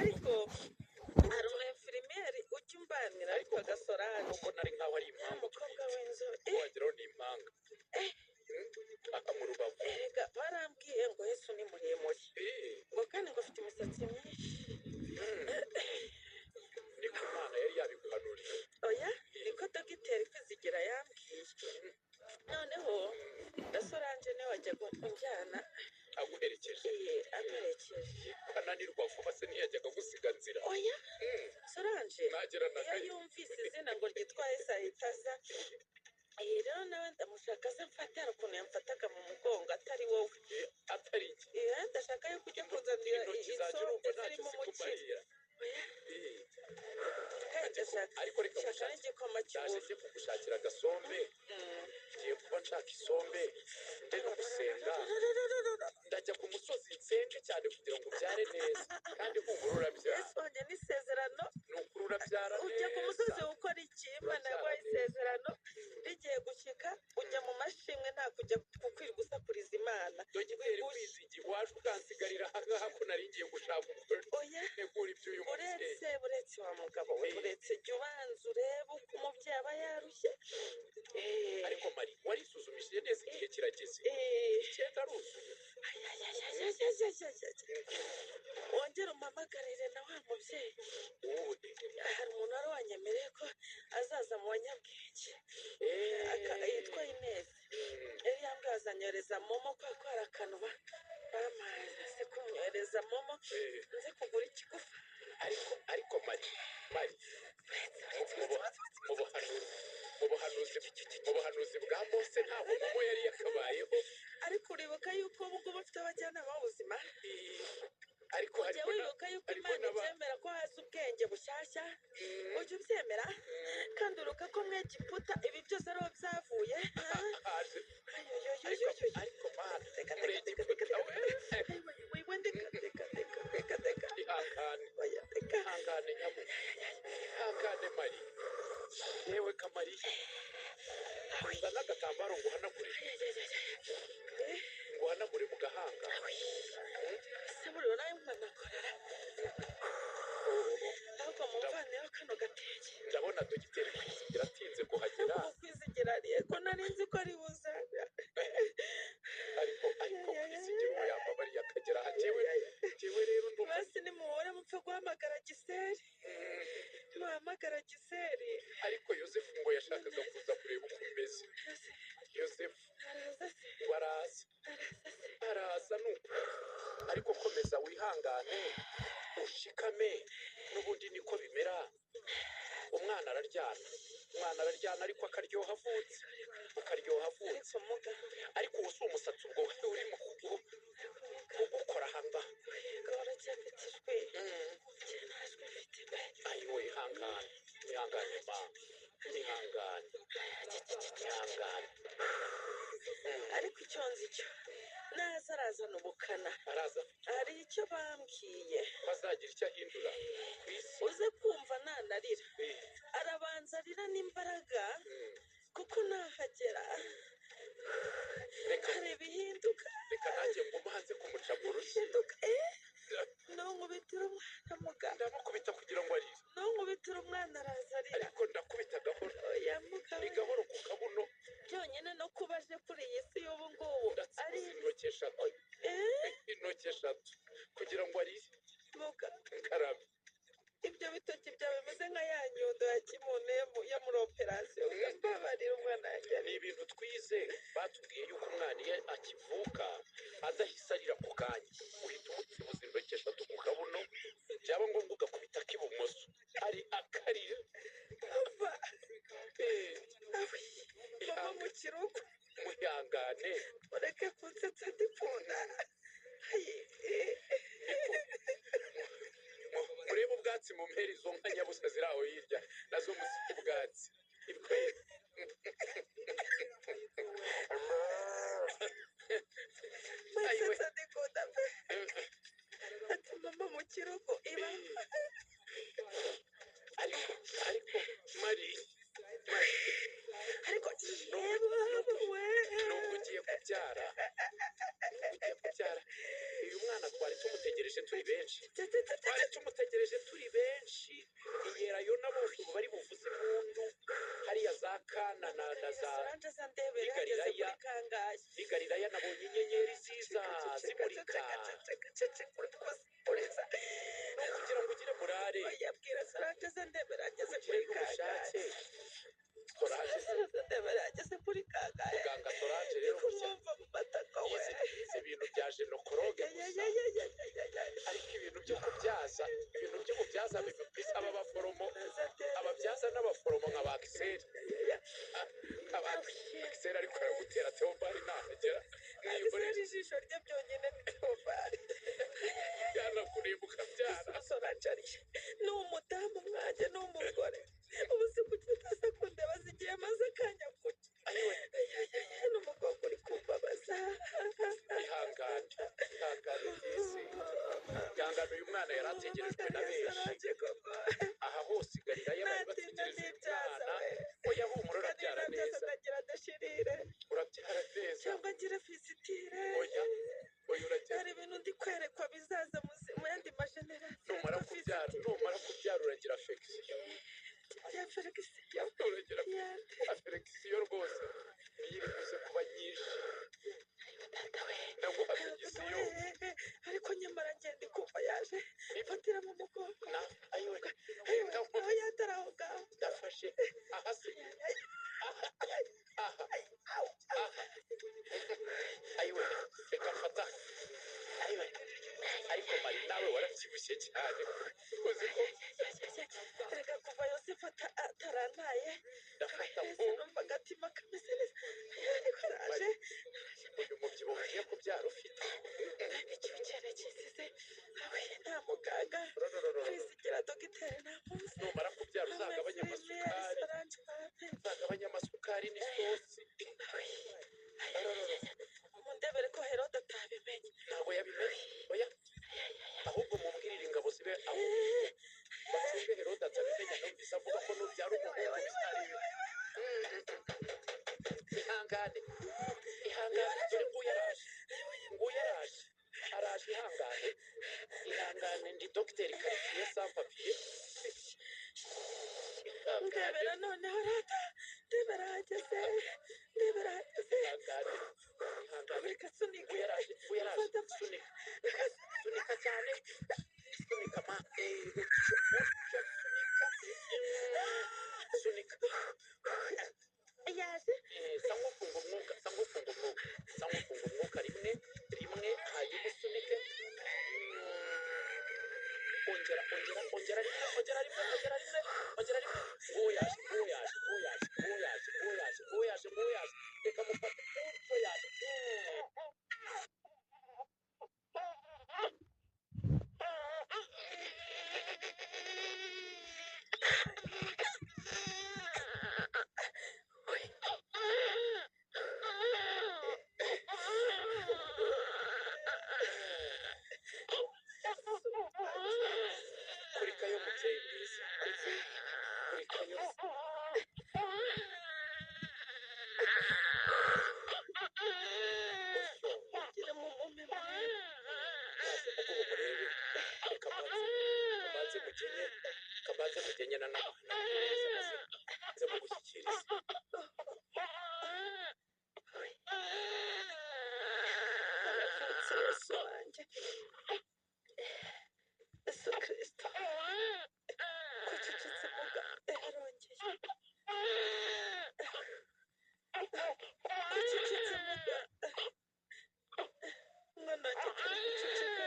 Ariko hari umu infirmière ujya umbanira witwaga Solange. Kuko nari nkaho ari impanga. Umukobwa w'inzobe. Wageraho ni impanga. Aha mu rubavu. Erega barambwiye ngo Yesu ni muremure, ngo kandi ngo afite imisatsi myinshi. Niko Imana yari yabiguhanuriye? Oya, niko dogiteri Kwizigira yambwiye. Noneho na Solange niwe wajyaga unjyana. Aguherekeje? Amerekeje. Ananirwa vuba se, ntiyajyaga gusiga nzira? Oya, Solange Mwagera na iyo yumvise izina ngo ryitwa Yesu ahita aza. Rero nawe ndamushaka aza mfate. Hari ukuntu yamfataga mu mugongo, atari wowe. Atari iki? Ndashaka yuko ujya kunzanira Intoki zanjye isombe urumva ntacyo zirimo umuceri. zikumarira. Oya, kandi ndashaka Ariko reka nshaka ngushake. n'igikoma Ndaje cy'uburo. njye kugushakira agasombe. Ngiye kuba nshaka isombe, nde no gusenga. Ndajya ku musozi nsenge cyane kugira ngo ubyare neza, kandi humura, urabyara. Yesu wanjye, n'isezerano. Ni ukuri, urabyara Ujya ku musozi neza. ukora iki? Imana yaguhaye isezerano rigiye gushyika, ujya mu mashimwe, nta kujya kukwirirwa usakuriza Imana. Dogiteri Kwizigi, waje ukansigarira ahangaha ko nari ngiye gushaka uko Oya. ntegura iby'uyu mubyeyi? Uretse, uretse wa mugabo we, uretse, jya ubanza urebe uko umubyeyi aba yarushye. Ariko Mari, warisuzumishije neza? Igihe kirageze, 9 aruzuye. Ayayayayayayayayaya. Wongere umpamagarire na wa mubyeyi. Wowe? Hari umuntu wari wanyemereye ko azaza mu banyabwenge. Yitwa Inez. Yari yambwiye azanyohereza MoMo, kubera ko hari akantu bampaye se kumwohereza MoMo, nze kugura ikigufa. Ariko Mari, Mari, mu buhanuzi bwa Mose ntabwo MoMo yari yakabayeho. Ariko uribuka yuko ubu ngubu mfite abajyanama b'ubuzima? Ariko Ujya harimo wibuka yuko harimo Imana ibyemera ko haza ubwenge bushyashya? Ujya ubyemera? Kandi uruka ko mu Egiputa ibi byose ariho byavuye. Haje ariko Ayoyoyoyoyo. Ariko Mana, Reka, muri reka, reka, Egiputa reka, we. Wewe, ndeka, reka, reka, reka, reka. Ihangane. Oya, reka. Ihangane nyamu, ihangane Mari. Yewe kamari, zana agatambaro nguhanagure, nguhanagure mu gahanga. Se buriya nawe mwanakora? Ahubwo mumvaneho kano gatenge. Ndabona dogiteri Kwizigira atinze kuhagera. Kwizigira ariye ko nari nzi ko ari buze. Ariko Kwizigira ubu yambabariye akagera aha. Jyewe rero ndumva Basi nimuhore mupfe guhamagara Giseri, muhamagara Giseri. Ariko Yosefu ngo yashakaga kuza kureba uko umeze, Yosefu. Araza se? Ngo araza. Araza se? Araza nuko. Ariko komeza wihangane, ushikame, n'ubundi niko bimera. Umwana araryana, umwana araryana, ariko akaryoha avutse, akaryoha avutse. Ariko muga Ariko uwo si umusatsi ubwo urimo kugukora ahangaha? Yego, uracyafite ijwi. Njye nta jwi mfite pe. Ayiwe, ihangane, ihangane ma, ihangane, ihangane. Ariko icyo nzi cyo, naza arazana ubukana. Araza. Hari icyo bambwiye. Ko azagira icyo ahindura ku isi. Uze kumva nanarira, arabanza arira n'imbaraga, kuko nahagera Reka hari ibihinduka. Reka nanjye ngume hanze kumuca mu rushyi. Hinduka nunkubitira umwana, muganga. Ndamukubita kugira ngo arire. Nunkubitira umwana, araza arira. Ariko ndakubita gahoro. Oya mugabo. Ni gahoro ku kabuno. Byonyine no kuba aje kuri iyi si y'ubu ngubu ari Ndatsibuza intoki eshatu, intoki eshatu kugira ngo arire. Muga Karame. Ibyo bitoki byawe bimeze nka ya nyundo ya kimuntu yo muri operasiyo. Mbabarira, umwana yanjye. Ni ibintu twize. Batubwiye yuko umwana iyo akivuka adahise arira ako kanya, uhita umutsibuza intoki eshatu ku kabuno, byaba ngombwa ugakubita ak'ibumoso, ari akarira. Ava mama mu kirugo. Muhangane. Ureke kunsetsa, ndikunda. Murebe ubwatsi mu mpera, izo nka nyabusa ziri aho hirya nazo muzite ubwatsi. Ayiwe. Munsetsa, ndikunda pe. Ati mama mu kirugo iba. Ariko Mari, Mari. Ariko yewe we. Nubwo ugiye kubyara, nubwo ugiye kubyara, uyu mwana twari tumutegereje turi Turi benshi, twari tumutegereje turi benshi. Iyerayona bose ubu bari buvuze impundu hariya za Kana na za Solange aza ndebera yageze Igalilaya. kuri kangahe? I Galilaya nabonye inyenyeri ziza zimurika. Ni ukugira ngo ugire morale, Yabwira Solange aza ndebera yageze ugire kuri n'ubushake. kangahe? Solange se? Aza ndebera yageze kuri kangahe? Muganga Solange rero burya Kumwumva mu matako we. yize ibintu bya gynécologue gusa, ariko ibintu byo kubyaza, ibintu by'ububyaza bisaba abaforomo, ababyaza n'abaforomo nka ba Axel, nka ba Axel. Ariko aragutera Theobald nahagera mwihorere. Axel ijisho rye byonyine ni Theobald. Yanakureba ukabyara. Solange ariye ni umudamu mwanjye, ni umugore. Ubu si kuki utaza kundeba zigiye maze akanya kuki? Ayiwe. Ni umukobwa uri kumbabaza. Ihangane, ihangane disi, ihangane. Uyu mwana yari ategerejwe na benshi. Solange koko. Aha hose i Galilaya bari Natinda bategereje uyu n'ibyaza mwana. we. Oya, humura, urabyara neza. Ndagira ndashirire Urabyara neza. cyangwa ngire fistule? Oya, oya, uragira Hari ibintu ndi kwerekwa bizaza mu yandi ma générations. Numara kubyara uragira affection. Ya affection? Uragira affection rwose, niyo iri buze kuba nyinshi. Data we. Ndaguha affection. Ariko nyamara ngenda kumva yaje fatira mu mugongo. Na ayiwe. Ayiwe, aho yatari aho ngaho. Ndafashe aha se, aha, aha, aha. Ayiwe, reka mfata. Ayiwe, ariko Mari, nawe warabyibushye cyane, uzi ko Reka kuva Yosefu atarantaye. Ndafata Sinumva agatima kameze neza, ariko araje. Uyu mubyibuho ugiye kubyara ufite. Icyukere kisize awe nta muganga kwizigira, dogiteri nta munsi. Numara kubyara uzagabanya amasukari, uzagabanya amasukari n'isosi. Mundebere ko Herode atabimenye. Ntabwo yabimenye, oya. Ahubwo mumbwirire ingabo zibe aho bacunge Herode atabimenya. Numvise avuga ko nubyara umuhungu bizari. Ihangane, ihangane, dore nguyu araje, nguyu araje, araje. Ihangane, ihangane, ndi dogiteri qualifié sans papier. Ihangane. Ndebera noneho rata, ndebera hageze, ndebera hageze. Ihangane, ihangane. Reka sunika. Nguyu araje, nguyu araje. Fata. Sunika. Reka. Sunika cyane, sunika ma. Gutyo, gutyo, sunika, sunika. Yaje. Sa nk'ufunga umwuka, sa nk'ufunga umwuka, sa nk'ufunga umwuka rimwe rimwe, hanyuma usunike. Ongera, ongera, ongera rimwe, ongera rimwe, ongera rimwe, ongera rimwe. Nguwo yaje, nguwo yaje, nguwo yaje, nguwo yaje, nguwo yaje, nguwo yaje, nguwo yaje. Reka mufate utwo yaje. Kurikayo mubyeyi mwiza, kurikayo. Mugire mu mumpe murebe. Maze ubwo murebe, reka mbanze, kabanze mugenye, kabanze mugenye na namuhereza, maze nze mugushyikiriza. Aravutse Yesu wanjye, Yesu Kirisito. Ko acecetse muga? Arongeye. Ko acecetse muga? Umwana wanjye kari guceceka.